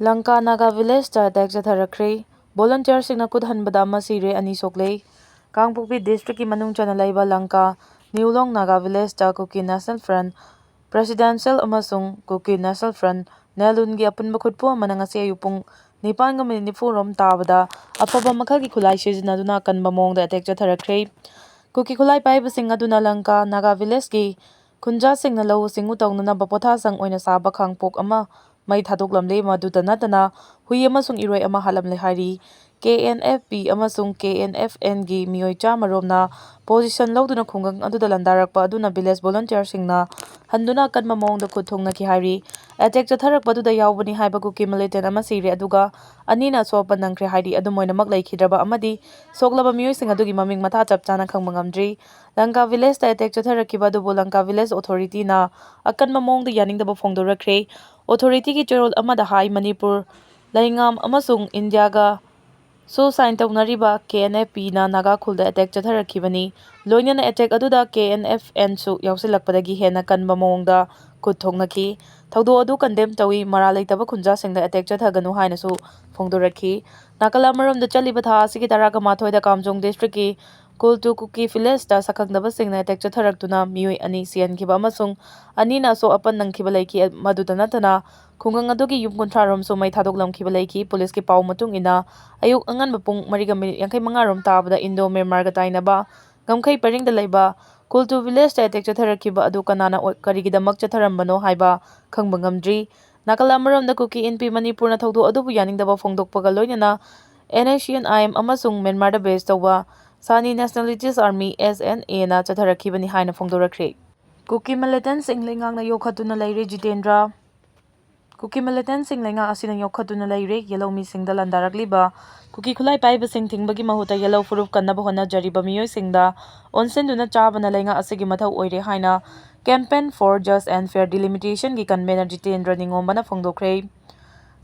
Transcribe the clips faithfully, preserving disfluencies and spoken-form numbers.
Lanka Naga ꯚꯤꯂꯦꯖꯇ attack ꯆꯠꯊꯔꯛꯈ꯭ꯔꯦ꯫ ꯚꯣꯂꯨꯟꯇꯤꯌꯔꯁꯤꯡꯅ ꯈꯨꯠ ꯍꯟꯕꯗ ꯑꯃ ꯁꯤꯔꯦ, ꯑꯅꯤ ꯁꯣꯛꯂꯦ꯫ ꯀꯥꯡꯄꯣꯛꯄꯤ ꯗꯤꯁꯇ꯭ꯔꯤꯛꯀꯤ ꯃꯅꯨꯡ ꯆꯟꯅ ꯂꯩꯕ ꯂꯪꯀꯥ ꯅ꯭ꯌꯨꯂꯣꯡ ꯅꯥꯒꯥ ꯚꯤꯂꯦꯖꯇ ꯀꯨꯀꯤ ꯅꯦꯁꯅꯦꯜ ꯐ꯭ꯔꯟ ꯄ꯭ꯔꯦꯁꯤꯗꯦꯟꯁꯤꯌꯦꯜ ꯑꯃꯁꯨꯡ ꯀꯨꯀꯤ ꯅꯦꯁꯅꯦꯜ ꯐ꯭ꯔꯟ ꯅꯦꯂꯨꯟꯒꯤ ꯑꯄꯨꯟꯕ ꯈꯨꯠꯄꯨ ꯑꯃꯅ ꯉꯁꯤ ꯑꯌꯨꯛ ꯄꯨꯡ ꯅꯤꯄꯥꯟꯒ ꯃꯤꯅꯤꯠ ꯅꯤꯐꯨ ꯔꯣꯝ ꯇꯥꯕꯗ ꯑꯐꯕ ꯃꯈꯜꯒꯤ ꯈꯨꯠꯂꯥꯏ ꯁꯤꯖꯤꯟꯅꯗꯨꯅ ꯑꯀꯟꯕ ꯃꯑꯣꯡꯗ ꯑꯦꯇꯦꯛ ꯆꯠꯊꯔꯛꯈ꯭ꯔꯦ꯫ ꯀꯨꯀꯤ ꯈꯨꯠꯂꯥꯏ ꯄꯥꯏꯕꯁꯤꯡ ꯑꯗꯨꯅ ꯂꯪꯀꯥ ꯅꯥꯒꯥ ꯚꯤꯂꯦꯖꯀꯤ ꯈꯨꯟꯖꯥꯁꯤꯡꯅ ꯂꯧꯎ ꯁꯤꯡꯎ ꯇꯧꯅꯅꯕ ꯄꯣꯊꯥꯁꯪ ꯑꯣꯏꯅ ꯁꯥꯕ ꯈꯥꯡꯄꯣꯛ ꯑꯃ ꯃꯩ ꯊꯥꯗꯣꯛꯂꯝꯂꯦ꯫ ꯃꯗꯨꯇ ꯅꯠꯇꯅ ꯍꯨꯏ ꯑꯃꯁꯨꯡ ꯏꯔꯣꯏ ꯑꯃ ꯍꯥꯠꯂꯝꯂꯦ ꯍꯥꯏꯔꯤ꯫ ꯀꯦ ꯑꯦꯟ ꯑꯦꯐ ꯄꯤ ꯑꯃꯁꯨꯡ ꯀꯦ ꯑꯦꯟ ꯑꯦꯐ ꯑꯦꯟꯒꯤ ꯃꯤꯑꯣꯏ ꯆꯥꯝꯃ ꯔꯣꯝꯅ ꯄꯣꯖꯤꯁꯟ ꯂꯧꯗꯨꯅ ꯈꯨꯡꯒꯪ ꯑꯗꯨꯗ ꯂꯥꯟꯗꯥꯔꯛꯄ ꯑꯗꯨꯅ ꯚꯤꯂꯦꯖ ꯚꯣꯂꯨꯟꯇꯤꯌꯔꯁꯤꯡꯅ ꯍꯟꯗꯨꯅ ꯑꯀꯟꯕ ꯃꯑꯣꯡꯗ ꯈꯨꯠ ꯊꯣꯡꯅꯈꯤ ꯍꯥꯏꯔꯤ꯫ ꯑꯦꯇꯦꯛ ꯆꯠꯊꯔꯛꯄꯗꯨꯗ ꯌꯥꯎꯕꯅꯤ ꯍꯥꯏꯕ ꯀꯨꯀꯤ ꯃꯤꯂꯤꯇꯦꯟ ꯑꯃ ꯁꯤꯔꯦ, ꯑꯗꯨꯒ ꯑꯅꯤꯅ ꯑꯁꯣꯛ ꯑꯄꯟ ꯅꯪꯈ꯭ꯔꯦ ꯍꯥꯏꯔꯤ꯫ ꯑꯗꯨꯝ ꯑꯣꯏꯅꯃꯛ ꯂꯩꯈꯤꯗ꯭ꯔꯕ ꯑꯃꯗꯤ ꯁꯣꯛꯂꯕ ꯃꯤꯑꯣꯏꯁꯤꯡ ꯑꯗꯨꯒꯤ ꯃꯃꯤꯡ ꯃꯊꯥ ꯆꯞ ꯆꯥꯅ ꯈꯪꯕ ꯉꯝꯗ꯭ꯔꯤ꯫ ꯂꯪꯀꯥ ꯚꯤꯂꯦꯖꯇ ꯑꯦꯇꯦꯛ ꯆꯠꯊꯔꯛꯈꯤꯕ ꯑꯗꯨꯕꯨ ꯂꯪꯀꯥ ꯚꯤꯂꯦꯖ ꯑꯣꯊꯣꯔꯤꯇꯤꯅ ꯑꯀꯟꯕ ꯃꯑꯣꯡꯗ ꯌꯥꯅꯤꯡꯗꯕ ꯐꯣꯡꯗꯣꯔꯛꯈ꯭ꯔꯦ꯫ ꯑꯣꯊꯣꯔꯤꯇꯤꯒꯤ ꯆꯦꯔꯣꯜ ꯑꯃꯗ ꯍꯥꯏ, ꯃꯅꯤꯄꯨꯔ, ꯂꯩꯉꯥꯝ ꯑꯃꯁꯨꯡ ꯏꯟꯗꯤꯌꯥꯒ ꯁꯣ ꯁꯥꯏꯟ ꯇꯧꯅꯔꯤꯕ ꯀꯦ ꯑꯦꯟ ꯑꯦꯐ ꯄꯤꯅ ꯅꯥꯒꯥ ꯈꯨꯜꯗ ꯑꯦꯇꯦꯛ ꯆꯠꯊꯔꯛꯈꯤꯕꯅꯤ꯫ ꯂꯣꯏꯅꯅ ꯑꯦꯇꯦꯛ ꯑꯗꯨꯗ ꯀꯦ ꯑꯦꯟ ꯑꯦꯐ ꯑꯦꯟꯁꯨ ꯌꯥꯎꯁꯤꯜꯂꯛꯄꯗꯒꯤ ꯍꯦꯟꯅ ꯀꯟꯕ ꯃꯑꯣꯡꯗ ꯈꯨꯠ ꯊꯣꯛꯅꯈꯤ꯫ ꯊꯧꯗꯣꯛ ꯑꯗꯨ ꯀꯟꯗꯦꯝ ꯇꯧꯏ, ꯃꯔꯥꯜ ꯂꯩꯇꯕ ꯈꯨꯟꯖꯥꯁꯤꯡꯗ ꯑꯦꯇꯦꯛ ꯆꯠꯊꯒꯅꯨ ꯍꯥꯏꯅꯁꯨ ꯐꯣꯡꯗꯣꯔꯛꯈꯤ꯫ ꯅꯥꯀꯜ ꯑꯃꯔꯣꯝꯗ, ꯆꯠꯂꯤꯕ ꯊꯥ ꯑꯁꯤꯒꯤ ꯇꯔꯥꯒ ꯃꯥꯊꯣꯏꯗ ꯀꯥꯝꯖꯣꯡ ꯗꯤꯁꯇ꯭ꯔꯤꯛꯀꯤ ꯀꯨꯜꯇꯨ ꯀꯨꯀꯤ ꯚꯤꯂꯦꯖꯇ ꯁꯛꯈꯪꯗꯕꯁꯤꯡꯅ ꯑꯦꯇꯦꯛ ꯆꯠꯊꯔꯛꯇꯨꯅ ꯃꯤꯑꯣꯏ ꯑꯅꯤ ꯁꯤꯍꯟꯈꯤꯕ ꯑꯃꯁꯨꯡ ꯑꯅꯤꯅ ꯑꯁꯣꯛ ꯑꯄꯟ ꯅꯪꯈꯤꯕ ꯂꯩꯈꯤ꯫ ꯃꯗꯨꯇ ꯅꯠꯇꯅ ꯈꯨꯡꯒꯪ ꯑꯗꯨꯒꯤ ꯌꯨꯝ ꯀꯨꯟꯊ꯭ꯔꯥ ꯔꯣꯝꯁꯨ ꯃꯩ ꯊꯥꯗꯣꯛꯂꯝꯈꯤꯕ ꯂꯩꯈꯤ꯫ ꯄꯨꯂꯤꯁꯀꯤ ꯄꯥꯎ ꯃꯇꯨꯡ ꯏꯟꯅ, ꯑꯌꯨꯛ ꯑꯉꯟꯕ ꯄꯨꯡ ꯃꯔꯤꯒ ꯃꯤꯅꯤꯠ ꯌꯥꯡꯈꯩ ꯃꯉꯥ ꯔꯣꯝ ꯇꯥꯕꯗ ꯏꯟꯗꯣ ꯃ꯭ꯌꯥꯟꯃꯥꯔꯒ ꯇꯥꯏꯅꯕ ꯉꯝꯈꯩ ꯄꯔꯤꯡꯗ ꯂꯩꯕ ꯀꯨꯜꯇꯨ ꯚꯤꯂꯦꯖꯇ ꯑꯦꯇꯦꯛ ꯆꯠꯊꯔꯛꯈꯤꯕ ꯑꯗꯨ ꯀꯅꯥꯅ ꯑꯣꯏ-, ꯀꯔꯤꯒꯤꯗꯃꯛ ꯆꯠꯊꯔꯝꯕꯅꯣ ꯍꯥꯏꯕ ꯈꯪꯕ ꯉꯝꯗ꯭ꯔꯤ꯫ ꯅꯥꯀꯜ ꯑꯃꯔꯣꯝꯗ, ꯀꯨꯀꯤ ꯏꯟꯄꯤ ꯃꯅꯤꯄꯨꯔꯅ ꯊꯧꯗꯣꯛ ꯑꯗꯨꯕꯨ ꯌꯥꯅꯤꯡꯗꯕ ꯐꯣꯡꯗꯣꯛꯄꯒ ꯂꯣꯏꯅꯅ and S C and I M ꯑꯃꯁꯨꯡ ꯃ꯭ꯌꯥꯟꯃꯥꯔꯗ ꯕꯦꯖ ꯇꯧꯕ ꯁꯥꯅꯤ ꯅꯦꯁꯅꯦꯂꯤꯇꯤꯁ ꯑꯥꯔꯃꯤ, ꯑꯦꯁ ꯑꯦꯟ ꯑꯦꯅ ꯆꯠꯊꯔꯛꯈꯤꯕꯅꯤ ꯍꯥꯏꯅ ꯐꯣꯡꯗꯣꯔꯛꯈ꯭ꯔꯦ꯫ ꯀꯨꯀꯤ ꯃꯤꯂꯤꯇꯦꯟꯁꯤꯡ ꯂꯩꯉꯥꯛꯅ ꯌꯣꯛꯈꯠꯇꯨꯅ ꯂꯩꯔꯦ, ꯖꯤꯇꯦꯟꯗ꯭ꯔ꯫ ꯀꯨꯀꯤ ꯃꯤꯂꯤꯇꯦꯟꯁꯤꯡ ꯂꯩꯉꯥꯛ ꯑꯁꯤꯅ ꯌꯣꯛꯈꯠꯇꯨꯅ ꯂꯩꯔꯦ꯫ ꯌꯦꯜꯍꯧ ꯃꯤꯁꯤꯡꯗ ꯂꯥꯟꯗꯥꯔꯛꯂꯤꯕ ꯀꯨꯀꯤ ꯈꯨꯠꯂꯥꯏ ꯄꯥꯏꯕꯁꯤꯡ ꯊꯤꯡꯕꯒꯤ ꯃꯍꯨꯠꯇ ꯌꯦꯜꯍꯧ ꯐꯨꯔꯨꯞ ꯀꯟꯅꯕ ꯍꯣꯠꯅꯖꯔꯤꯕ ꯃꯤꯑꯣꯏꯁꯤꯡꯗ ꯑꯣꯟꯁꯤꯟꯗꯨꯅ ꯆꯥꯕꯅ ꯂꯩꯉꯥꯛ ꯑꯁꯤꯒꯤ ꯃꯊꯧ ꯑꯣꯏꯔꯦ ꯍꯥꯏꯅ Campaign for Just and Fair Delimitation ꯒꯤ convener ꯖꯤꯇꯦꯟꯗ꯭ꯔ ꯅꯤꯉꯣꯝꯕꯅ ꯐꯣꯡꯗꯣꯛꯈ꯭ꯔꯦ꯫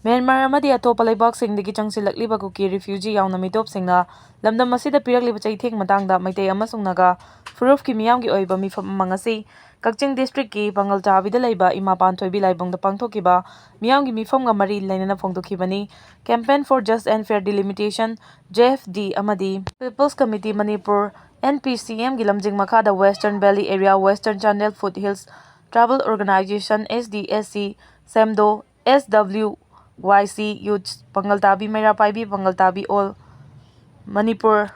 ꯃ꯭ꯌꯥꯟꯃꯥꯔ ꯑꯃꯗꯤ ꯑꯇꯣꯞꯄ ꯂꯩꯕꯥꯛꯁꯤꯡꯗꯒꯤ ꯆꯪꯁꯤꯜꯂꯛꯂꯤꯕ ꯀꯨꯀꯤ refugee ꯌꯥꯎꯅ ꯃꯤꯇꯣꯞꯁꯤꯡꯅ ꯂꯝꯗꯝ ꯑꯁꯤꯗ ꯄꯤꯔꯛꯂꯤꯕ ꯆꯩꯊꯦꯡ ꯃꯇꯥꯡꯗ ꯃꯩꯇꯩ ꯑꯃꯁꯨꯡ ꯅꯥꯒꯥ ꯐꯨꯔꯨꯞꯀꯤ ꯃꯤꯌꯥꯝꯒꯤ ꯑꯣꯏꯕ ꯃꯤꯐꯝ ꯑꯃ ꯉꯁꯤ ꯀꯛꯆꯤꯡ ꯗꯤꯁꯇ꯭ꯔꯤꯛꯀꯤ ꯄꯥꯡꯒꯜ ꯆꯥꯕꯤꯗ ꯂꯩꯕ ꯏꯃꯥ ꯄꯥꯟꯊꯣꯏꯕꯤ ꯂꯥꯏꯕꯨꯡꯗ ꯄꯥꯡꯊꯣꯛꯈꯤꯕ ꯃꯤꯌꯥꯝꯒꯤ ꯃꯤꯐꯝꯒ ꯃꯔꯤ ꯂꯩꯅꯅ ꯐꯣꯡꯗꯣꯛꯈꯤꯕꯅꯤ꯫ Campaign for Just and Fair Delimitation, J F D, ꯑꯃꯗꯤ People's Committee Manipur, N P C M ꯒꯤ ꯂꯝꯖꯤꯡ ꯃꯈꯥꯗ Western Valley Area, Western Channel Foothills Tribal Organization, S D S C, ꯁꯦꯝꯗꯣ, S W Y C Youth, ꯄꯥꯡꯒꯜ ꯇꯥꯕꯤ, ꯃꯩꯔꯥ ꯄꯥꯏꯕꯤ, ꯄꯥꯡꯒꯜ ꯇꯥꯕꯤ All Manipur,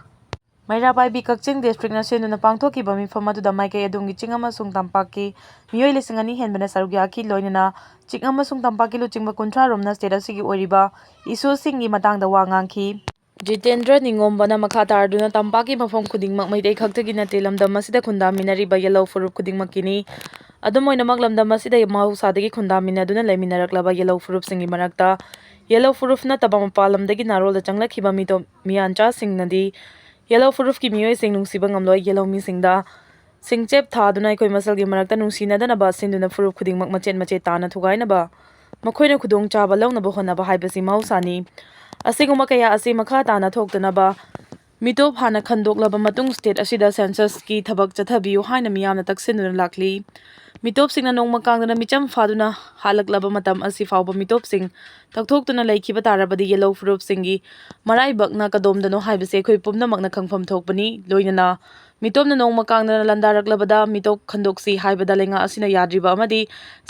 ꯃꯩꯔꯥ ꯄꯥꯏꯕꯤ ꯀꯛꯆꯤꯡ ꯗꯤꯁꯇ꯭ꯔꯤꯛꯅ ꯁꯤꯟꯗꯨꯅ ꯄꯥꯡꯊꯣꯛꯈꯤꯕ ꯃꯤꯐꯝ ꯑꯗꯨꯗ ꯃꯥꯏꯀꯩ ꯑꯗꯨꯝꯒꯤ ꯆꯤꯡ ꯑꯃꯁꯨꯡ ꯇꯝꯄꯥꯛꯀꯤ ꯃꯤꯑꯣꯏ ꯂꯤꯁꯤꯡ ꯑꯅꯤ ꯍꯦꯟꯕꯅ ꯁꯔꯨꯛ ꯌꯥꯈꯤ꯫ ꯂꯣꯏꯅꯅ ꯆꯤꯡ ꯑꯃꯁꯨꯡ ꯇꯝꯄꯥꯛꯀꯤ ꯂꯨꯆꯤꯡꯕ ꯀꯨꯟꯊ꯭ꯔꯥ ꯔꯣꯝꯅ ꯁ꯭ꯇꯦꯠ ꯑꯁꯤꯒꯤ ꯑꯣꯏꯔꯤꯕ ꯏꯁꯨꯁꯤꯡꯒꯤ ꯃꯇꯥꯡꯗ ꯋꯥ ꯉꯥꯡꯈꯤ꯫ ꯖꯤꯇꯦꯟꯗ꯭ꯔ ꯅꯤꯉꯣꯝꯕꯅ ꯃꯈꯥ ꯇꯥꯔꯗꯨꯅ ꯇꯝꯄꯥꯛꯀꯤ ꯃꯐꯝ ꯈꯨꯗꯤꯡꯃꯛ ꯃꯩꯇꯩ ꯈꯛꯇꯒꯤ ꯅꯠꯇꯦ, ꯂꯝꯗꯝ ꯑꯁꯤꯗ ꯈꯨꯟꯗꯥꯃꯤꯟꯅꯔꯤꯕ ꯌꯦꯜꯍꯧ ꯐꯨꯔꯨꯞ ꯈꯨꯗꯤꯡꯃꯛꯀꯤꯅꯤ꯫ ꯑꯗꯨꯝ ꯑꯣꯏꯅꯃꯛ, ꯂꯝꯗꯝ ꯑꯁꯤꯗ ꯃꯍꯧꯁꯥꯗꯒꯤ ꯈꯨꯟꯗꯥꯃꯤꯟꯅꯗꯨꯅ ꯂꯩꯃꯤꯟꯅꯔꯛꯂꯕ ꯌꯦꯜꯍꯧ ꯐꯨꯔꯨꯞꯁꯤꯡꯒꯤ ꯃꯔꯛꯇ ꯌꯦꯜꯍꯧ ꯐꯨꯔꯨꯞ ꯅꯠꯇꯕ ꯃꯄꯥꯟ ꯂꯝꯗꯒꯤ ꯅꯥꯔꯣꯜꯗ ꯆꯪꯂꯛꯈꯤꯕ ꯃꯤꯇꯣꯞ ꯃꯤꯌꯥꯟꯆꯥꯁꯤꯡꯅꯗꯤ ꯌꯦꯜꯍꯧ ꯐꯨꯔꯨꯞꯀꯤ ꯃꯤꯑꯣꯏꯁꯤꯡ ꯅꯨꯡꯁꯤꯕ ꯉꯝꯂꯣꯏ꯫ ꯌꯦꯜꯍꯧ ꯃꯤꯁꯤꯡꯗ ꯁꯤꯡꯆꯦꯞ ꯊꯥꯗꯨꯅ ꯑꯩꯈꯣꯏ ꯃꯁꯦꯜꯒꯤ ꯃꯔꯛꯇ ꯅꯨꯡꯁꯤꯅꯗꯅꯕ ꯁꯤꯟꯗꯨꯅ ꯐꯨꯔꯨꯞ ꯈꯨꯗꯤꯡꯃꯛ ꯃꯆꯦꯠ ꯃꯆꯦꯠ ꯇꯥꯅ ꯊꯨꯒꯥꯏꯅꯕ, ꯃꯈꯣꯏꯅ ꯈꯨꯗꯣꯡꯆꯥꯕ ꯂꯧꯅꯕ ꯍꯣꯠꯅꯕ ꯍꯥꯏꯕꯁꯤ ꯃꯍꯧꯁꯥꯅꯤ꯫ ꯑꯁꯤꯒꯨꯝꯕ ꯀꯌꯥ ꯑꯁꯤ ꯃꯈꯥ ꯇꯥꯅ ꯊꯣꯛꯇꯅꯕ ꯃꯤꯇꯣꯞ ꯍꯥꯟꯅ ꯈꯟꯗꯣꯛꯂꯕ ꯃꯇꯨꯡ ꯁ꯭ꯇꯦꯠ ꯑꯁꯤꯗ ꯁꯦꯟꯁꯁꯀꯤ ꯊꯕꯛ ꯆꯠꯊꯕꯤꯌꯨ ꯍꯥꯏꯅ ꯃꯤꯌꯥꯝꯅ ꯇꯛꯁꯤꯟꯗꯨꯅ ꯂꯥꯛꯂꯤ꯫ ꯃꯤꯇꯣꯞꯁꯤꯡꯅ ꯅꯣꯡꯃ ꯀꯥꯡꯗꯅ ꯃꯤꯆꯝ ꯐꯥꯗꯨꯅ ꯍꯥꯜꯂꯛꯂꯕ ꯃꯇꯝ ꯑꯁꯤ ꯐꯥꯎꯕ ꯃꯤꯇꯣꯞꯁꯤꯡ ꯇꯛꯊꯣꯛꯇꯨꯅ ꯂꯩꯈꯤꯕ ꯇꯥꯔꯕꯗꯤ ꯌꯦꯜꯍꯧ ꯐꯨꯔꯨꯞꯁꯤꯡꯒꯤ ꯃꯔꯥꯏꯕꯛꯅ ꯀꯗꯣꯝꯗꯅꯣ ꯍꯥꯏꯕꯁꯤ ꯑꯩꯈꯣꯏ ꯄꯨꯝꯅꯃꯛꯅ ꯈꯪꯐꯝ ꯊꯣꯛꯄꯅꯤ꯫ ꯂꯣꯏꯅꯅ ꯃꯤꯇꯣꯞꯅ ꯅꯣꯡꯃ ꯀꯥꯡꯗꯅ ꯂꯥꯟꯗꯥꯔꯛꯂꯕꯗ ꯃꯤꯇꯣꯞ ꯈꯟꯗꯣꯛꯁꯤ ꯍꯥꯏꯕꯗ ꯂꯩꯉꯥꯛ ꯑꯁꯤꯅ ꯌꯥꯗ꯭ꯔꯤꯕ ꯑꯃꯗꯤ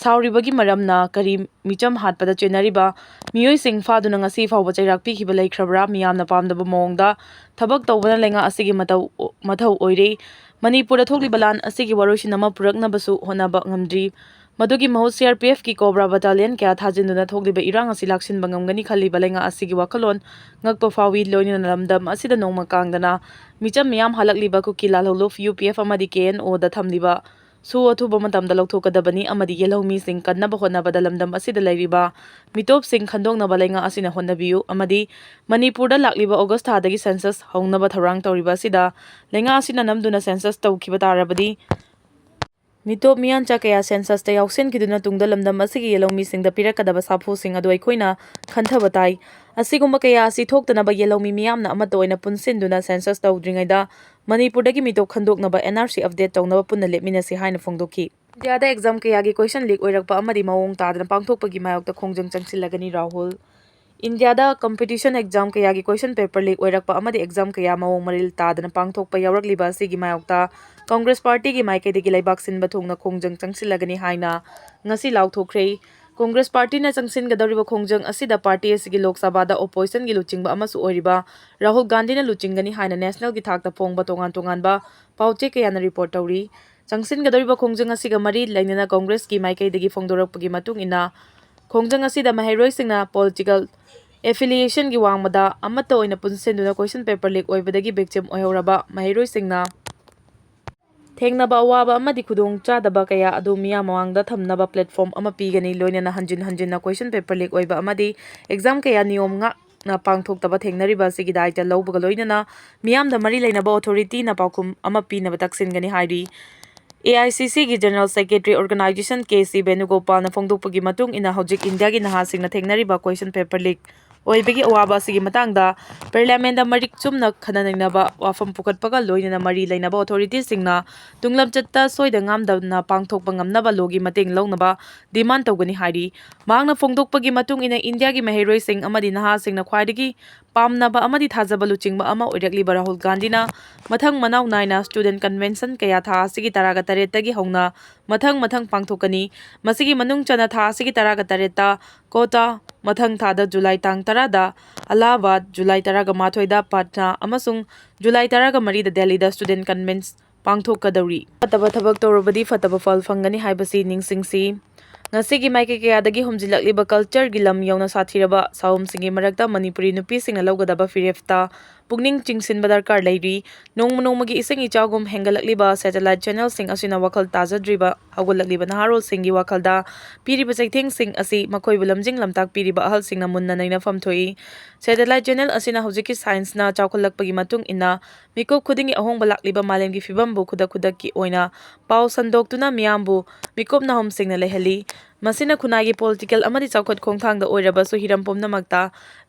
ꯁꯥꯎꯔꯤꯕꯒꯤ ꯃꯔꯝꯅ ꯀꯔꯤ ꯃꯤꯆꯝ ꯍꯥꯠꯄꯗ ꯆꯦꯟꯅꯔꯤꯕ ꯃꯤꯑꯣꯏꯁꯤꯡ ꯐꯥꯗꯨꯅ ꯉꯁꯤ ꯐꯥꯎꯕ ꯆꯩꯔꯥꯛ ꯄꯤꯈꯤꯕ ꯂꯩꯈ꯭ꯔꯕ꯭ꯔꯥ? ꯃꯤꯌꯥꯝꯅ ꯄꯥꯝꯗꯕ ꯃꯑꯣꯡꯗ ꯊꯕꯛ ꯇꯧꯕꯅ ꯂꯩꯉꯥꯛ ꯑꯁꯤꯒꯤ ꯃꯇꯧ, ꯃꯊꯧ ꯑꯣꯏꯔꯦ꯫ ꯃꯅꯤꯄꯨꯔꯗ ꯊꯣꯛꯂꯤꯕ ꯂꯥꯟ ꯑꯁꯤꯒꯤ ꯋꯥꯔꯣꯏꯁꯤꯟ ꯑꯃ ꯄꯨꯔꯛꯅꯕꯁꯨ ꯍꯣꯠꯅꯕ ꯉꯝꯗ꯭ꯔꯤ꯫ ꯃꯗꯨꯒꯤ ꯃꯍꯨꯠ C R P F ꯀꯤ ꯀꯣꯕ꯭ꯔꯥ ꯕꯇꯥꯂꯤꯌꯟ ꯀꯌꯥ ꯊꯥꯖꯤꯟꯗꯨꯅ ꯊꯣꯛꯂꯤꯕ ꯏꯔꯥꯡ ꯑꯁꯤ ꯂꯥꯛꯁꯤꯟꯕ ꯉꯝꯒꯅꯤ ꯈꯜꯂꯤꯕ ꯂꯩꯉꯥꯛ ꯑꯁꯤꯒꯤ ꯋꯥꯈꯜꯂꯣꯟ ꯉꯛꯄ ꯐꯥꯎꯏ꯫ ꯂꯣꯏꯅꯅ ꯂꯝꯗꯝ ꯑꯁꯤꯗ ꯅꯣꯡꯃ ꯀꯥꯡꯗꯅ ꯃꯤꯆꯝ ꯃꯤꯌꯥꯝ ꯍꯥꯜꯂꯛꯂꯤꯕ ꯀꯨꯀꯤ ꯂꯥꯜꯍꯧꯂꯨꯞ U P F ꯑꯃꯗꯤ K N O ꯗ ꯊꯝꯂꯤꯕ ꯁꯨ ꯑꯊꯨꯕ ꯃꯇꯝꯗ ꯂꯧꯊꯣꯛꯀꯗꯕꯅꯤ ꯑꯃꯗꯤ ꯌꯦꯜꯍꯧꯃꯤꯁꯤꯡ ꯀꯟꯅꯕ ꯍꯣꯠꯅꯕꯗ ꯂꯝꯗꯝ ꯑꯁꯤꯗ ꯂꯩꯔꯤꯕ ꯃꯤꯇꯣꯞꯁꯤꯡ ꯈꯟꯗꯣꯛꯅꯕ ꯂꯩꯉꯥꯛ ꯑꯁꯤꯅ ꯍꯣꯠꯅꯕꯤꯌꯨ ꯑꯃꯗꯤ ꯃꯅꯤꯄꯨꯔꯗ ꯂꯥꯛꯂꯤꯕ ꯑꯣꯒꯁ ꯊꯥꯗꯒꯤ ꯁꯦꯟꯁꯁ ꯍꯧꯅꯕ ꯊꯧꯔꯥꯡ ꯇꯧꯔꯤꯕ ꯑꯁꯤꯗ ꯂꯩꯉꯥꯛ ꯑꯁꯤꯅ ꯅꯝꯗꯨꯅ ꯁꯦꯟꯁꯁ ꯇꯧꯈꯤꯕ ꯇꯥꯔꯕꯗꯤ ꯃꯤꯇꯣꯞ ꯃꯤꯌꯥꯟꯆꯥ ꯀꯌꯥ ꯁꯦꯟꯁꯁꯇ ꯌꯥꯎꯁꯤꯟꯈꯤꯗꯨꯅ ꯇꯨꯡꯗ ꯂꯝꯗꯝ ꯑꯁꯤꯒꯤ ꯌꯦꯜꯍꯧꯃꯤꯁꯤꯡꯗ ꯄꯤꯔꯛꯀꯗꯕ ꯁꯥꯐꯨꯁꯤꯡ ꯑꯗꯨ ꯑꯩꯈꯣꯏꯅ ꯈꯟꯊꯕ ꯇꯥꯏ꯫ ꯑꯁꯤꯒꯨꯝꯕ ꯀꯌꯥ ꯑꯁꯤ ꯊꯣꯛꯇꯅꯕ ꯌꯦꯜꯍꯧꯃꯤ ꯃꯤꯌꯥꯝꯅ ꯑꯃꯠꯇ ꯑꯣꯏꯅ ꯄꯨꯟꯁꯤꯟꯗꯨꯅ ꯁꯦꯟꯁꯁ ꯇꯧꯗ꯭ꯔꯤꯉꯩꯗ ꯃꯅꯤꯄꯨꯔꯗꯒꯤ ꯃꯤꯇꯣꯞ ꯈꯟꯗꯣꯛꯅꯕ, ꯑꯦꯟ ꯑꯥꯔ ꯁꯤ ꯑꯞꯗꯦꯠ ꯇꯧꯅꯕ ꯄꯨꯟꯅ ꯂꯦꯞꯃꯤꯟꯅꯁꯤ ꯍꯥꯏꯅ ꯐꯣꯡꯗꯣꯛꯈꯤ꯫ ꯏꯟꯗꯤꯌꯥꯗ ꯑꯦꯛꯖꯥꯝ ꯀꯌꯥꯒꯤ ꯀꯣꯏꯁꯟ ꯂꯤꯛ ꯑꯣꯏꯔꯛꯄ ꯑꯃꯗꯤ ꯃꯑꯣꯡ ꯇꯥꯗꯅ ꯄꯥꯡꯊꯣꯛꯄꯒꯤ ꯃꯥꯌꯣꯛꯇ ꯈꯣꯡꯖꯪ ꯆꯪꯁꯤꯜꯂꯒꯅꯤ ꯔꯥꯍꯨꯜ꯫ ꯏꯟꯗꯤꯌꯥꯗ ꯀꯝꯄꯤꯇꯤꯁꯟ ꯑꯦꯛꯖꯥꯝ ꯀꯌꯥꯒꯤ ꯀꯣꯏꯁꯟ ꯄꯦꯄꯔ ꯂꯤꯛ ꯑꯣꯏꯔꯛꯄ ꯑꯃꯗꯤ ꯑꯦꯛꯖꯥꯝ ꯀꯌꯥ ꯃꯑꯣꯡ ꯃꯔꯤꯜ ꯇꯥꯗꯅ ꯄꯥꯡꯊꯣꯛꯄ ꯌꯥꯎꯔꯛꯂꯤꯕ ꯑꯁꯤꯒꯤ ꯃꯥꯌꯣꯛꯇ ꯀꯪꯒ꯭ꯔꯦꯁ ꯄꯥꯔꯇꯤꯒꯤ ꯃꯥꯏꯀꯩꯗꯒꯤ ꯂꯩꯕꯥꯛ ꯁꯤꯟꯕ ꯊꯨꯡꯅ ꯈꯣꯡꯖꯪ ꯆꯪꯁꯤꯜꯂꯒꯅꯤ ꯍꯥꯏꯅ ꯉꯁꯤ ꯂꯥꯎꯊꯣꯛꯈ꯭ꯔꯦ꯫ ꯀꯪꯒ꯭ꯔꯦꯁ ꯄꯥꯔꯇꯤꯅ ꯆꯪꯁꯤꯟꯒꯗꯧꯔꯤꯕ ꯈꯣꯡꯖꯪ ꯑꯁꯤꯗ ꯄꯥꯔꯇꯤ ꯑꯁꯤꯒꯤ ꯂꯣꯛ ꯁꯚꯥꯗ ꯑꯣꯄꯣꯖꯤꯁꯟꯒꯤ ꯂꯨꯆꯤꯡꯕ ꯑꯃꯁꯨ ꯑꯣꯏꯔꯤꯕ ꯔꯥꯍꯨꯜ ꯒꯥꯟꯙꯤꯅ ꯂꯨꯆꯤꯡꯒꯅꯤ ꯍꯥꯏꯅ ꯅꯦꯁꯅꯦꯜꯒꯤ ꯊꯥꯛꯇ ꯐꯣꯡꯕ ꯇꯣꯉꯥꯟ ꯇꯣꯉꯥꯟꯕ ꯄꯥꯎꯆꯦ ꯀꯌꯥꯅ ꯔꯤꯄꯣꯔꯠ ꯇꯧꯔꯤ꯫ ꯆꯪꯁꯤꯟꯒꯗꯧꯔꯤꯕ ꯈꯣꯡꯖꯪ ꯑꯁꯤꯒ ꯃꯔꯤ ꯂꯩꯅꯅ ꯀꯪꯒ꯭ꯔꯦꯁꯀꯤ ꯃꯥꯏꯀꯩꯗꯒꯤ ꯐꯣꯡꯗꯣꯔꯛꯄꯒꯤ ꯃꯇꯨꯡ ꯏꯟꯅ, ꯈꯣꯡꯖꯪ ꯑꯁꯤꯗ ꯃꯍꯩꯔꯣꯏꯁꯤꯡꯅ ꯄꯣꯂꯤꯇꯤꯀꯦꯜ ꯑꯦꯐꯤꯂꯤꯌꯦꯁꯟꯒꯤ ꯋꯥꯡꯃꯗ ꯑꯃꯠꯇ ꯑꯣꯏꯅ ꯄꯨꯟꯁꯤꯟꯗꯨꯅ ꯀꯣꯏꯁꯟ ꯄꯦꯄꯔ ꯂꯤꯛ ꯑꯣꯏꯕꯗꯒꯤ ꯚꯤꯛꯇꯤꯝ ꯑꯣꯏꯍꯧꯔꯕ ꯃꯍꯩꯔꯣꯏꯁꯤꯡꯅ ꯊꯦꯡꯅꯕ ꯑꯋꯥꯕ ꯑꯃꯗꯤ ꯈꯨꯗꯣꯡꯆꯥꯗꯕ ꯀꯌꯥ ꯑꯗꯨ ꯃꯤꯌꯥꯝ ꯃꯃꯥꯡꯗ ꯊꯝꯅꯕ ꯄ꯭ꯂꯦꯠꯐꯣꯔꯝ ꯑꯃ ꯄꯤꯒꯅꯤ꯫ ꯂꯣꯏꯅꯅ ꯍꯟꯖꯤꯟ ꯍꯟꯖꯤꯟꯅ ꯀꯣꯏꯁꯟ ꯄꯦꯄꯔ ꯂꯤꯛ ꯑꯣꯏꯕ ꯑꯃꯗꯤ ꯑꯦꯛꯖꯥꯝ ꯀꯌꯥ ꯅꯤꯌꯣꯝ ꯉꯥꯛꯅ ꯄꯥꯡꯊꯣꯛꯇꯕ ꯊꯦꯡꯅꯔꯤꯕ ꯑꯁꯤꯒꯤ ꯗꯥꯏꯇ ꯂꯧꯕꯒ ꯂꯣꯏꯅꯅ ꯃꯤꯌꯥꯝꯗ ꯃꯔꯤ ꯂꯩꯅꯕ ꯑꯣꯊꯣꯔꯤꯇꯤꯅ ꯄꯥꯎꯈꯨꯝ ꯑꯃ ꯄꯤꯅꯕ ꯇꯛꯁꯤꯟꯒꯅꯤ ꯍꯥꯏꯔꯤ꯫ ꯑꯦ ꯑꯥꯏ ꯁꯤ ꯁꯤꯒꯤ general secretary organisation K C ꯕꯦꯅꯨꯒꯣꯄꯥꯜꯅ ꯐꯣꯡꯗꯣꯛꯄꯒꯤ ꯃꯇꯨꯡ ꯏꯟꯅ, ꯍꯧꯖꯤꯛ ꯏꯟꯗꯤꯌꯥꯒꯤ ꯅꯍꯥꯁꯤꯡꯅ ꯊꯦꯡꯅꯔꯤꯕ ꯀꯣꯏꯁꯟ ꯄꯦꯄꯔ ꯂꯤꯛ ꯑꯣꯏꯕꯒꯤ ꯑꯋꯥꯕ ꯑꯁꯤꯒꯤ ꯃꯇꯥꯡꯗ ꯄꯥꯔꯂꯤꯌꯥꯃꯦꯟꯗ ꯃꯔꯤꯛ ꯆꯨꯝꯅ ꯈꯟꯅ ꯅꯩꯅꯕ ꯋꯥꯐꯝ ꯄꯨꯈꯠꯄꯒ ꯂꯣꯏꯅꯅ ꯃꯔꯤ ꯂꯩꯅꯕ ꯑꯣꯊꯣꯔꯤꯇꯤꯁꯤꯡꯅ ꯇꯨꯡꯂꯝꯆꯠꯇ ꯁꯣꯏꯗ ꯉꯥꯝꯗꯅ ꯄꯥꯡꯊꯣꯛꯄ ꯉꯝꯅꯕ ꯂꯣꯒꯤ ꯃꯇꯦꯡ ꯂꯧꯅꯕ ꯗꯤꯃꯥꯟ ꯇꯧꯒꯅꯤ ꯍꯥꯏꯔꯤ꯫ ꯃꯍꯥꯛꯅ ꯐꯣꯡꯗꯣꯛꯄꯒꯤ ꯃꯇꯨꯡ ꯏꯟꯅ, ꯏꯟꯗꯤꯌꯥꯒꯤ ꯃꯍꯩꯔꯣꯏꯁꯤꯡ ꯑꯃꯗꯤ ꯅꯍꯥꯁꯤꯡꯅ ꯈ꯭ꯋꯥꯏꯗꯒꯤ ꯄꯥꯝꯅꯕ ꯑꯃꯗꯤ ꯊꯥꯖꯕ ꯂꯨꯆꯤꯡꯕ ꯑꯃ ꯑꯣꯏꯔꯛꯂꯤꯕ ꯔꯥꯍꯨꯜ ꯒꯥꯟꯙꯤꯅ ꯃꯊꯪ ꯃꯅꯥꯎ ꯅꯥꯏꯅ ꯁ꯭ꯇꯨꯗꯦꯟꯠ ꯀꯟꯚꯦꯟꯁꯟ ꯀꯌꯥ ꯊꯥ ꯑꯁꯤꯒꯤ ꯇꯔꯥꯒ ꯇꯔꯦꯠꯇꯒꯤ ꯍꯧꯅ ꯃꯊꯪ ꯃꯊꯪ ꯄꯥꯡꯊꯣꯛꯀꯅꯤ꯫ ꯃꯁꯤꯒꯤ ꯃꯅꯨꯡ ꯆꯟꯅ ꯊꯥ ꯑꯁꯤꯒꯤ ꯇꯔꯥꯒ ꯇꯔꯦꯠꯇ ꯀꯣꯇꯥ, ꯃꯊꯪ ꯊꯥꯗ ꯖꯨꯂꯥꯏ ꯇꯥꯡ ꯇꯔꯥꯗ ꯑꯂꯥꯍꯥꯕꯥꯗ, ꯖꯨꯂꯥꯏ ꯇꯔꯥꯒ ꯃꯥꯊꯣꯏꯗ ꯄꯠꯅꯥ ꯑꯃꯁꯨꯡ ꯖꯨꯂꯥꯏ ꯇꯔꯥꯒ ꯃꯔꯤꯗ ꯗꯦꯜꯂꯤꯗ ꯁ꯭ꯇꯨꯗꯦꯟꯠ ꯀꯟꯚꯦꯟꯁꯟ ꯄꯥꯡꯊꯣꯛꯀꯗꯧꯔꯤ꯫ ꯐꯠꯇꯕ ꯊꯕꯛ ꯇꯧꯔꯕꯗꯤ ꯐꯠꯇꯕ ꯐꯜ ꯐꯪꯒꯅꯤ ꯍꯥꯏꯕꯁꯤ ꯅꯤꯡꯁꯤꯡꯁꯤ꯫ ꯉꯁꯤꯒꯤ ꯃꯥꯏꯀꯩ ꯀꯌꯥꯗꯒꯤ ꯍꯨꯝꯖꯤꯜꯂꯛꯂꯤꯕ ꯀꯜꯆꯔꯒꯤ ꯂꯝ ꯌꯧꯅ ꯁꯥꯊꯤꯔꯕ ꯁꯥꯑꯣꯝꯁꯤꯡꯒꯤ ꯃꯔꯛꯇ ꯃꯅꯤꯄꯨꯔꯤ ꯅꯨꯄꯤꯁꯤꯡꯅ ꯂꯧꯒꯗꯕ ꯐꯤꯔꯦꯞꯇ ꯄꯨꯛꯅꯤꯡ ꯆꯤꯡꯁꯤꯟꯕ ꯗꯔꯀꯥꯔ ꯂꯩꯔꯤ꯫ ꯅꯣꯡꯃ ꯅꯣꯡꯃꯒꯤ ꯏꯁꯤꯡ ꯏꯆꯥꯎꯒꯨꯝ ꯍꯦꯟꯒꯠꯂꯛꯂꯤꯕ ꯁꯦꯇꯦꯂꯥꯏꯠ ꯆꯦꯅꯦꯜꯁꯤꯡ ꯑꯁꯤꯅ ꯋꯥꯈꯜ ꯇꯥꯖꯗ꯭ꯔꯤꯕ ꯍꯧꯒꯠꯂꯛꯂꯤꯕ ꯅꯍꯥꯔꯣꯜꯁꯤꯡꯒꯤ ꯋꯥꯈꯜꯗ ꯄꯤꯔꯤꯕ ꯆꯩꯊꯦꯡꯁꯤꯡ ꯑꯁꯤ ꯃꯈꯣꯏꯕꯨ ꯂꯝꯖꯤꯡ ꯂꯝꯇꯥꯛꯄꯤꯔꯤꯕ ꯑꯍꯜꯁꯤꯡꯅ ꯃꯨꯟꯅ ꯅꯩꯅꯐꯝ ꯊꯣꯛꯏ꯫ ꯁꯦꯇꯦꯂꯥꯏꯠ ꯆꯦꯅꯦꯜ ꯑꯁꯤꯅ ꯍꯧꯖꯤꯛꯀꯤ ꯁꯥꯏꯟꯁꯅ ꯆꯥꯎꯈꯠꯂꯛꯄꯒꯤ ꯃꯇꯨꯡ ꯏꯟꯅ ꯃꯤꯀꯨꯞ ꯈꯨꯗꯤꯡꯒꯤ ꯑꯍꯣꯡꯕ ꯂꯥꯛꯂꯤꯕ ꯃꯥꯂꯦꯝꯒꯤ ꯐꯤꯕꯝꯕꯨ ꯈꯨꯗꯛ ꯈꯨꯗꯛꯀꯤ ꯑꯣꯏꯅ ꯄꯥꯎ ꯁꯟꯗꯣꯛꯇꯨꯅ ꯃꯤꯌꯥꯝꯕꯨ ꯃꯤꯀꯨꯞ ꯅꯥꯍꯨꯝꯁꯤꯡꯅ ꯂꯩꯍꯜꯂꯤ꯫ ꯃꯁꯤꯅ ꯈꯨꯟꯅꯥꯏꯒꯤ, ꯄꯣꯂꯤꯇꯤꯀꯦꯜ ꯑꯃꯗꯤ ꯆꯥꯎꯈꯠ ꯈꯣꯡꯊꯥꯡꯗ ꯑꯣꯏꯔꯕꯁꯨ ꯍꯤꯔꯝ ꯄꯨꯝꯅꯃꯛꯇ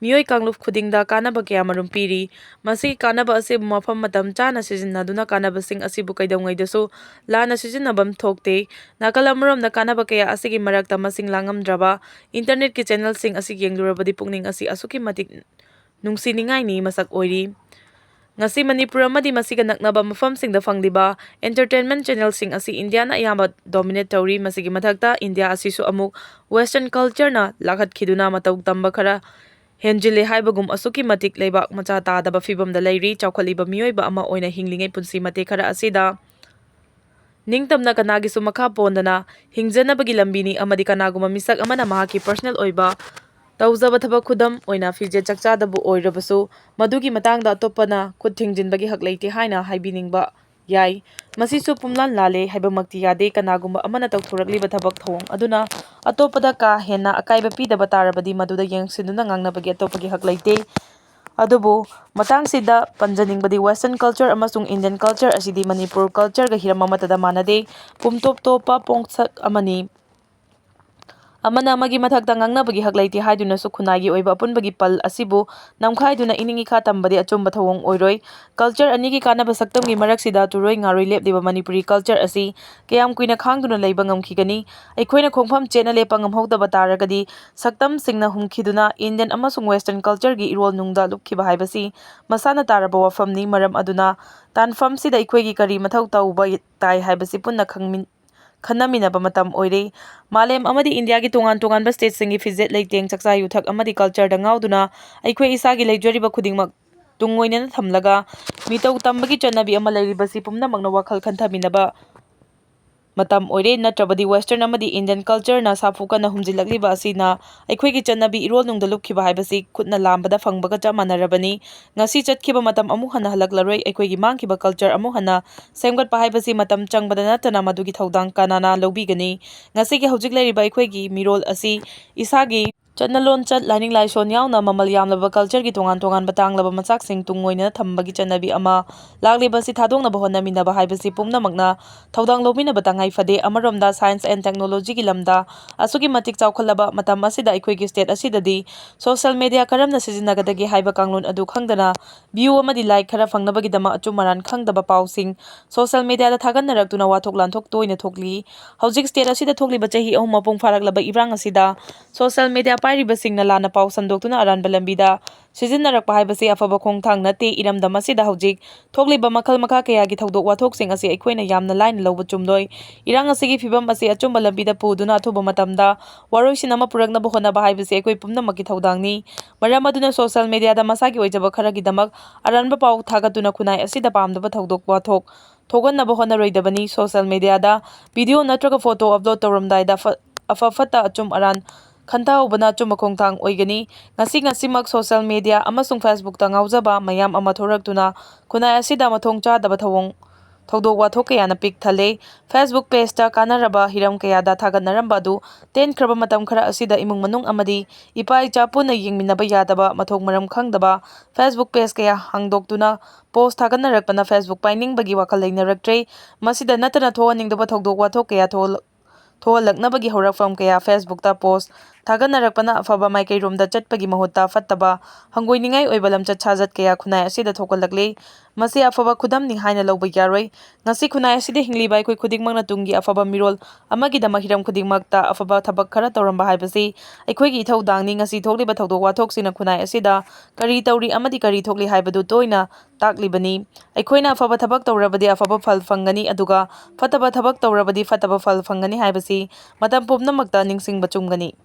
ꯃꯤꯑꯣꯏ ꯀꯥꯡꯂꯨꯞ ꯈꯨꯗꯤꯡꯗ ꯀꯥꯟꯅꯕ ꯀꯌꯥꯃꯔꯨꯝ ꯄꯤꯔꯤ꯫ ꯃꯁꯤꯒꯤ ꯀꯥꯟꯅꯕ ꯑꯁꯤꯕꯨ ꯃꯐꯝ ꯃꯇꯝ ꯆꯥꯅ ꯁꯤꯖꯤꯟꯅꯗꯨꯅ ꯀꯥꯟꯅꯕꯁꯤꯡ ꯑꯁꯤꯕꯨ ꯀꯩꯗꯧꯉꯩꯗꯁꯨ ꯂꯥꯟꯅ ꯁꯤꯖꯤꯟꯅꯐꯝ ꯊꯣꯛꯇꯦ꯫ ꯅꯥꯀꯜ ꯑꯃꯔꯣꯝꯗ ꯀꯥꯟꯅꯕ ꯀꯌꯥ ꯑꯁꯤꯒꯤ ꯃꯔꯛꯇ ꯃꯁꯤꯡ ꯂꯥꯡꯉꯝꯗ꯭ꯔꯕ ꯏꯟꯇꯔꯅꯦꯠꯀꯤ ꯆꯦꯅꯦꯜꯁꯤꯡ ꯑꯁꯤ ꯌꯦꯡꯂꯨꯔꯕꯗꯤ ꯄꯨꯛꯅꯤꯡ ꯑꯁꯤ ꯑꯁꯨꯛꯀꯤ ꯃꯇꯤꯛ ꯅꯨꯡꯁꯤꯅꯤꯡꯉꯥꯏꯅꯤ ꯃꯁꯛ ꯑꯣꯏꯔꯤ꯫ ꯉꯁꯤ ꯃꯅꯤꯄꯨꯔ ꯑꯃꯗꯤ ꯃꯁꯤꯒ ꯅꯛꯅꯕ ꯃꯐꯝꯁꯤꯡꯗ ꯐꯪꯂꯤꯕ entertainment ꯆꯦꯅꯦꯜꯁꯤꯡ ꯑꯁꯤ ꯏꯟꯗꯤꯌꯥꯅ ꯑꯌꯥꯝꯕ ꯗꯣꯃꯤꯅꯦꯠ ꯇꯧꯔꯤ꯫ ꯃꯁꯤꯒꯤ ꯃꯊꯛꯇ ꯏꯟꯗꯤꯌꯥ ꯑꯁꯤꯁꯨ ꯑꯃꯨꯛ ꯋꯦꯁꯇꯔꯟ ꯀꯜꯆꯔꯅ ꯂꯥꯛꯍꯠꯈꯤꯗꯨꯅ ꯃꯇꯧ ꯇꯝꯕ ꯈꯔ ꯍꯦꯟꯖꯤꯜꯂꯦ ꯍꯥꯏꯕꯒꯨꯝ ꯑꯁꯨꯛꯀꯤ ꯃꯇꯤꯛ ꯂꯩꯕꯥꯛ ꯃꯆꯥ ꯇꯥꯗꯕ ꯐꯤꯕꯝꯗ ꯂꯩꯔꯤ꯫ ꯆꯥꯎꯈꯠꯂꯤꯕ ꯃꯤꯑꯣꯏꯕ ꯑꯃ ꯑꯣꯏꯅ ꯍꯤꯡꯂꯤꯉꯩ ꯄꯨꯟꯁꯤ ꯃꯇꯦꯛ ꯈꯔ ꯑꯁꯤꯗ ꯅꯤꯡꯇꯝꯅ ꯀꯅꯥꯒꯤꯁꯨ ꯃꯈꯥ ꯄꯣꯟꯗꯅ ꯍꯤꯡꯖꯅꯕꯒꯤ ꯂꯝꯕꯤꯅꯤ ꯑꯃꯗꯤ ꯀꯅꯥꯒꯨꯝꯕ ꯃꯤꯁꯛ ꯑꯃꯅ ꯃꯍꯥꯛꯀꯤ ꯄꯔꯁꯅꯦꯜ ꯑꯣꯏꯕ ꯇꯧꯖꯕ ꯊꯕꯛ, ꯈꯨꯗꯝ ꯑꯣꯏꯅ ꯐꯤꯖꯦꯠ ꯆꯥꯛꯆꯥꯗꯕꯨ ꯑꯣꯏꯔꯕꯁꯨ, ꯃꯗꯨꯒꯤ ꯃꯇꯥꯡꯗ ꯑꯇꯣꯞꯄꯅ ꯈꯨꯠ ꯊꯤꯡꯖꯤꯟꯕꯒꯤ ꯍꯛ ꯂꯩꯇꯦ ꯍꯥꯏꯅ ꯍꯥꯏꯕꯤꯅꯤꯡꯕ ꯌꯥꯏ꯫ ꯃꯁꯤꯁꯨ ꯄꯨꯝꯂꯥꯟ ꯂꯥꯜꯂꯦ ꯍꯥꯏꯕꯃꯛꯇꯤ ꯌꯥꯗꯦ꯫ ꯀꯅꯥꯒꯨꯝꯕ ꯑꯃꯅ ꯇꯧꯊꯣꯔꯛꯂꯤꯕ ꯊꯕꯛ ꯊꯧꯑꯣꯡ ꯑꯗꯨꯅ ꯑꯇꯣꯞꯄꯗ ꯀꯥ ꯍꯦꯟꯅ ꯑꯀꯥꯏꯕ ꯄꯤꯗꯕ ꯇꯥꯔꯕꯗꯤ, ꯃꯗꯨꯗ ꯌꯦꯡꯁꯤꯟꯗꯨꯅ ꯉꯥꯡꯅꯕꯒꯤ ꯑꯇꯣꯞꯄꯒꯤ ꯍꯛ ꯂꯩꯇꯦ꯫ ꯑꯗꯨꯕꯨ ꯃꯇꯥꯡꯁꯤꯗ ꯄꯟꯖꯅꯤꯡꯕꯗꯤ, ꯋꯦꯁꯇꯔꯟ ꯀꯜꯆꯔ ꯑꯃꯁꯨꯡ ꯏꯟꯗꯤꯌꯟ ꯀꯜꯆꯔ ꯑꯁꯤꯗꯤ ꯃꯅꯤꯄꯨꯔ ꯀꯜꯆꯔꯒ ꯍꯤꯔꯝ ꯑꯃꯠꯇꯗ ꯃꯥꯟꯅꯗꯦ꯫ ꯄꯨꯝꯇꯣꯞ ꯇꯣꯞꯄ ꯄꯣꯡꯁꯛ ꯑꯃꯅꯤ꯫ ꯑꯃꯅ ꯑꯃꯒꯤ ꯃꯊꯛꯇ ꯉꯥꯡꯅꯕꯒꯤ ꯍꯛ ꯂꯩꯇꯦ ꯍꯥꯏꯗꯨꯅꯁꯨ ꯈꯨꯟꯅꯥꯏꯒꯤ ꯑꯣꯏꯕ ꯑꯄꯨꯟꯕꯒꯤ ꯄꯜ ꯑꯁꯤꯕꯨ ꯅꯝꯈꯥꯏꯗꯨꯅ ꯏꯅꯤꯡ ꯏꯈꯥ ꯇꯝꯕꯗꯤ ꯑꯆꯨꯝꯕ ꯊꯧꯑꯣꯡ ꯑꯣꯏꯔꯣꯏ꯫ ꯀꯜꯆꯔ ꯑꯅꯤꯒꯤ ꯀꯥꯟꯅꯕ ꯁꯛꯇꯝꯒꯤ ꯃꯔꯛꯁꯤꯗ ꯇꯨꯔꯣꯏ ꯉꯥꯔꯣꯏ ꯂꯦꯞꯂꯤꯕ ꯃꯅꯤꯄꯨꯔꯤ ꯀꯜꯆꯔ ꯑꯁꯤ ꯀꯌꯥꯝ ꯀꯨꯏꯅ ꯈꯥꯡꯗꯨꯅ ꯂꯩꯕ ꯉꯝꯈꯤꯒꯅꯤ? ꯑꯩꯈꯣꯏꯅ ꯈꯣꯡꯐꯝ ꯆꯦꯠꯅ ꯂꯦꯞꯄ ꯉꯝꯍꯧꯗꯕ ꯇꯥꯔꯒꯗꯤ, ꯁꯛꯇꯝꯁꯤꯡꯅ ꯍꯨꯝꯈꯤꯗꯨꯅ ꯏꯟꯗꯤꯌꯟ ꯑꯃꯁꯨꯡ ꯋꯦꯁꯇꯔꯟ ꯀꯜꯆꯔꯒꯤ ꯏꯔꯣꯜ ꯅꯨꯡꯗ ꯂꯨꯞꯈꯤꯕ ꯍꯥꯏꯕꯁꯤ ꯃꯁꯥꯅ ꯇꯥꯔꯕ ꯋꯥꯐꯝꯅꯤ꯫ ꯃꯔꯝ ꯑꯗꯨꯅ ꯇꯥꯟꯐꯝꯁꯤꯗ ꯑꯩꯈꯣꯏꯒꯤ ꯀꯔꯤ ꯃꯊꯧ ꯇꯧꯕ ꯇꯥꯏ ꯍꯥꯏꯕꯁꯤ ꯄꯨꯟꯅ ꯈꯪꯃꯤꯟ-, ꯈꯟꯅꯃꯤꯟꯅꯕ ꯃꯇꯝ ꯑꯣꯏꯔꯦ꯫ ꯃꯥꯂꯦꯝ ꯑꯃꯗꯤ ꯏꯟꯗꯤꯌꯥꯒꯤ ꯇꯣꯉꯥꯟ ꯇꯣꯉꯥꯟꯕ ꯁ꯭ꯇꯦꯠꯁꯤꯡꯒꯤ ꯐꯤꯖꯦꯠ ꯂꯩꯇꯦꯡ, ꯆꯥꯛꯆꯥ ꯌꯨꯊꯛ ꯑꯃꯗꯤ ꯀꯜꯆꯔꯗ ꯉꯥꯎꯗꯨꯅ ꯑꯩꯈꯣꯏ ꯏꯁꯥꯒꯤ ꯂꯩꯖꯔꯤꯕ ꯈꯨꯗꯤꯡꯃꯛ ꯇꯨꯡ ꯑꯣꯏꯅꯅ ꯊꯝꯂꯒ ꯃꯤꯇꯧ ꯇꯝꯕꯒꯤ ꯆꯠꯅꯕꯤ ꯑꯃ ꯂꯩꯔꯤꯕꯁꯤ ꯄꯨꯝꯅꯃꯛꯅ ꯋꯥꯈꯜ ꯈꯟꯊꯃꯤꯟꯅꯕ ꯃꯇꯝ ꯑꯣꯏꯔꯦ꯫ ꯅꯠꯇ꯭ꯔꯕꯗꯤ ꯋꯦꯁꯇꯔꯟ ꯑꯃꯗꯤ ꯏꯟꯗꯤꯌꯟ ꯀꯜꯆꯔꯅ ꯁꯥꯐꯨ ꯀꯟꯅ ꯍꯨꯝꯖꯤꯜꯂꯛꯂꯤꯕ ꯑꯁꯤꯅ ꯑꯩꯈꯣꯏꯒꯤ ꯆꯠꯅꯕꯤ ꯏꯔꯣꯜ ꯅꯨꯡꯗ ꯂꯨꯞꯈꯤꯕ ꯍꯥꯏꯕꯁꯤ ꯈꯨꯠꯅ ꯂꯥꯝꯕꯗ ꯐꯪꯕꯒ ꯆꯞ ꯃꯥꯟꯅꯔꯕꯅꯤ꯫ ꯉꯁꯤ ꯆꯠꯈꯤꯕ ꯃꯇꯝ ꯑꯃꯨꯛ ꯍꯟꯅ ꯍꯜꯂꯛꯂꯔꯣꯏ꯫ ꯑꯩꯈꯣꯏꯒꯤ ꯃꯥꯡꯈꯤꯕ ꯀꯜꯆꯔ ꯑꯃꯨꯛ ꯍꯟꯅ ꯁꯦꯝꯒꯠꯄ ꯍꯥꯏꯕꯁꯤ ꯃꯇꯝ ꯆꯪꯕꯗ ꯅꯠꯇꯅ ꯃꯗꯨꯒꯤ ꯊꯧꯗꯥꯡ ꯀꯅꯥꯅ ꯂꯧꯕꯤꯒꯅꯤ? ꯉꯁꯤꯒꯤ ꯍꯧꯖꯤꯛ ꯂꯩꯔꯤꯕ ꯑꯩꯈꯣꯏꯒꯤ ꯃꯤꯔꯣꯜ ꯑꯁꯤ ꯏꯁꯥꯒꯤ ꯆꯠꯅ ꯂꯣꯟꯆꯠ, ꯂꯥꯏꯅꯤꯡ ꯂꯥꯏꯁꯣꯟ ꯌꯥꯎꯅ ꯃꯃꯜ ꯌꯥꯝꯂꯕ ꯀꯜꯆꯔꯒꯤ ꯇꯣꯉꯥꯟ ꯇꯣꯉꯥꯟꯕ ꯇꯥꯡꯂꯕ ꯃꯆꯥꯛꯁꯤꯡ ꯇꯨꯡ ꯑꯣꯏꯅ ꯊꯝꯕꯒꯤ ꯆꯠꯅꯕꯤ ꯑꯃ ꯂꯥꯛꯂꯤꯕ ꯑꯁꯤ ꯊꯥꯗꯣꯛꯅꯕ ꯍꯣꯠꯅꯃꯤꯟꯅꯕ ꯍꯥꯏꯕꯁꯤ ꯄꯨꯝꯅꯃꯛꯅ ꯊꯧꯗꯥꯡ ꯂꯧꯃꯤꯟꯅꯕ ꯇꯉꯥꯏ ꯐꯗꯦ꯫ ꯑꯃꯔꯣꯝꯗ science and technologyꯒꯤ ꯂꯝꯗ ꯑꯁꯨꯛꯀꯤ ꯃꯇꯤꯛ ꯆꯥꯎꯈꯠꯂꯕ ꯃꯇꯝ ꯑꯁꯤꯗ ꯑꯩꯈꯣꯏꯒꯤ state ꯑꯁꯤꯗꯗꯤ social media ꯀꯔꯝꯅ ꯁꯤꯖꯤꯟꯅꯒꯗꯒꯦ ꯍꯥꯏꯕ ꯀꯥꯡꯂꯣꯟ ꯑꯗꯨ ꯈꯪꯗꯅ view ꯑꯃꯗꯤ like ꯈꯔ ꯐꯪꯅꯕꯒꯤꯗꯃꯛ ꯑꯆꯨꯝ ꯑꯔꯥꯟ ꯈꯪꯗꯕ ꯄꯥꯎꯁꯤꯡ social mediaꯗ ꯊꯥꯒꯠꯅꯔꯛꯇꯨꯅ ꯋꯥꯊꯣꯛ ꯂꯥꯟꯊꯣꯛ ꯇꯣꯏꯅ ꯊꯣꯛꯂꯤ꯫ ꯍꯧꯖꯤꯛ state ꯑꯁꯤꯗ ꯊꯣꯛꯂꯤꯕ ꯆꯍꯤ ꯑꯍꯨꯝ ꯃꯄꯨꯡ ꯐꯥꯔꯛꯂꯕ ꯏꯔꯥꯡ ꯑꯁꯤꯗ social media ꯄꯥꯏꯔꯤꯕꯁꯤꯡꯅ ꯂꯥꯟꯅ ꯄꯥꯎ ꯁꯟꯗꯣꯛꯇꯨꯅ ꯑꯔꯥꯟꯕ ꯂꯝꯕꯤꯗ ꯁꯤꯖꯤꯟꯅꯔꯛꯄ ꯍꯥꯏꯕꯁꯤ ꯑꯐꯕ ꯈꯣꯡꯊꯥꯡ ꯅꯠꯇꯦ꯫ ꯏꯔꯝꯗꯝ ꯑꯁꯤꯗ ꯍꯧꯖꯤꯛ ꯊꯣꯛꯂꯤꯕ ꯃꯈꯜ ꯃꯈꯥ ꯀꯌꯥꯒꯤ ꯊꯧꯗꯣꯛ ꯋꯥꯊꯣꯛꯁꯤꯡ ꯑꯁꯤ ꯑꯩꯈꯣꯏꯅ ꯌꯥꯝꯅ ꯂꯥꯏꯅ ꯂꯧꯕ ꯆꯨꯝꯂꯣꯏ꯫ ꯏꯔꯥꯡ ꯑꯁꯤꯒꯤ ꯐꯤꯕꯝ ꯑꯁꯤ ꯑꯆꯨꯝꯕ ꯂꯝꯕꯤꯗ ꯄꯨꯗꯨꯅ ꯑꯊꯨꯕ ꯃꯇꯝꯗ ꯋꯥꯔꯣꯏꯁꯤꯟ ꯑꯃ ꯄꯨꯔꯛꯅꯕ ꯍꯣꯠꯅꯕ ꯍꯥꯏꯕꯁꯤ ꯑꯩꯈꯣꯏ ꯄꯨꯝꯅꯃꯛꯀꯤ ꯊꯧꯗꯥꯡꯅꯤ꯫ ꯃꯔꯝ ꯑꯗꯨꯅ social mediaꯗ ꯃꯁꯥꯒꯤ ꯑꯣꯏꯖꯕ ꯈꯔꯒꯤꯗꯃꯛ ꯑꯔꯥꯟꯕ ꯄꯥꯎ ꯊꯥꯒꯠꯇꯨꯅ ꯈꯨꯟꯅꯥꯏ ꯑꯁꯤꯗ ꯄꯥꯝꯗꯕ ꯊꯧꯗꯣꯛ ꯋꯥꯊꯣꯛ ꯊꯣꯛꯍꯟꯅꯕ ꯍꯣꯠꯅꯔꯣꯏꯗꯕꯅꯤ꯫ Social mediaꯗ video ꯅꯠꯇ꯭ꯔꯒ photo upload ꯇꯧꯔꯝꯗꯥꯏꯗ ꯐ-, ꯑꯐ ꯐꯠꯇ ꯑꯆꯨꯝ ꯑꯔꯥꯟ ꯈꯟꯊꯍꯧꯕꯅ ꯑꯆꯨꯝꯕ ꯈꯣꯡꯊꯥꯡ ꯑꯣꯏꯒꯅꯤ꯫ ꯉꯁꯤ ꯉꯁꯤꯃꯛ social media ꯑꯃꯁꯨꯡ Facebookꯇ ꯉꯥꯎꯖꯕ ꯃꯌꯥꯝ ꯑꯃ ꯊꯣꯔꯛꯇꯨꯅ ꯈꯨꯟꯅꯥꯏ ꯑꯁꯤꯗ ꯃꯊꯣꯡ ꯆꯥꯗꯕ ꯊꯧꯑꯣꯡ ꯊꯧꯗꯣꯛ ꯋꯥꯊꯣꯛ ꯀꯌꯥꯅ ꯄꯤꯛ ꯊꯜꯂꯦ꯫ Facebook pageꯇ ꯀꯥꯟꯅꯔꯕ ꯍꯤꯔꯝ ꯀꯌꯥꯗ ꯊꯥꯒꯠꯅꯔꯝꯕ ꯑꯗꯨ ꯇꯦꯟꯈ꯭ꯔꯕ ꯃꯇꯝ ꯈꯔ ꯑꯁꯤꯗ ꯏꯃꯨꯡ ꯃꯅꯨꯡ ꯑꯃꯗꯤ ꯏꯄꯥ ꯏꯆꯥ ꯄꯨꯟꯅ ꯌꯦꯡꯃꯤꯟꯅꯕ ꯌꯥꯗꯕ, ꯃꯊꯣꯡ ꯃꯔꯝ ꯈꯪꯗꯕ Facebook page ꯀꯌꯥ ꯍꯥꯡꯗꯣꯛꯇꯨꯅ post ꯊꯥꯒꯠꯅꯔꯛꯄꯅ Facebook ꯄꯥꯏꯅꯤꯡꯕꯒꯤ ꯋꯥꯈꯜ ꯂꯩꯅꯔꯛꯇ꯭ꯔꯦ꯫ ꯃꯁꯤꯗ ꯅꯠꯇꯅ ꯊꯣꯛꯍꯟꯅꯤꯡꯗꯕ ꯊꯧꯗꯣꯛ ꯋꯥꯊꯣꯛ ꯀꯌꯥ ꯊꯣꯛꯍꯜ-, ꯊꯣꯛꯍꯜꯂꯛꯅꯕꯒꯤ ꯍꯧꯔꯛꯐꯝ ꯀꯌꯥ Facebookꯇ post ꯊꯥꯒꯠꯅꯔꯛꯄꯅ ꯑꯐꯕ ꯃꯥꯏꯀꯩꯔꯣꯝꯗ ꯆꯠꯄꯒꯤ ꯃꯍꯨꯠꯇ ꯐꯠꯇꯕ, ꯍꯪꯒꯣꯏꯅꯤꯡꯉꯥꯏ ꯑꯣꯏꯕ ꯂꯝꯆꯠ ꯁꯥꯖꯠ ꯀꯌꯥ ꯈꯨꯟꯅꯥꯏ ꯑꯁꯤꯗ ꯊꯣꯛꯍꯜꯂꯛꯂꯤ꯫ ꯃꯁꯤ ꯑꯐꯕ ꯈꯨꯗꯝꯅꯤ ꯍꯥꯏꯅ ꯂꯧꯕ ꯌꯥꯔꯣꯏ꯫ ꯉꯁꯤ ꯈꯨꯟꯅꯥꯏ ꯑꯁꯤꯗ ꯍꯤꯡꯂꯤꯕ ꯑꯩꯈꯣꯏ ꯈꯨꯗꯤꯡꯃꯛꯅ ꯇꯨꯡꯒꯤ ꯑꯐꯕ ꯃꯤꯔꯣꯜ ꯑꯃꯒꯤꯗꯃꯛ ꯍꯤꯔꯝ ꯈꯨꯗꯤꯡꯃꯛꯇ ꯑꯐꯕ ꯊꯕꯛ ꯈꯔ ꯇꯧꯔꯝꯕ ꯍꯥꯏꯕꯁꯤ ꯑꯩꯈꯣꯏꯒꯤ ꯏꯊꯧꯗꯥꯡꯅꯤ꯫ ꯉꯁꯤ ꯊꯣꯛꯂꯤꯕ ꯊꯧꯗꯣꯛ ꯋꯥꯊꯣꯛꯁꯤꯡꯅ ꯈꯨꯟꯅꯥꯏ ꯑꯁꯤꯗ ꯀꯔꯤ ꯇꯧꯔꯤ ꯑꯃꯗꯤ ꯀꯔꯤ ꯊꯣꯛꯂꯤ ꯍꯥꯏꯕꯗꯨ ꯇꯣꯏꯅ ꯇꯥꯛꯂꯤꯕꯅꯤ꯫ ꯑꯩꯈꯣꯏꯅ ꯑꯐꯕ ꯊꯕꯛ ꯇꯧꯔꯕꯗꯤ ꯑꯐꯕ ꯐꯜ ꯐꯪꯒꯅꯤ, ꯑꯗꯨꯒ ꯐꯠꯇꯕ ꯊꯕꯛ ꯇꯧꯔꯕꯗꯤ ꯐꯠꯇꯕ ꯐꯜ ꯐꯪꯒꯅꯤ ꯍꯥꯏꯕꯁꯤ ꯃꯇꯝ ꯄꯨꯝꯅꯃꯛꯇ ꯅꯤꯡꯁꯤꯡꯕ ꯆꯨꯝꯒꯅꯤ꯫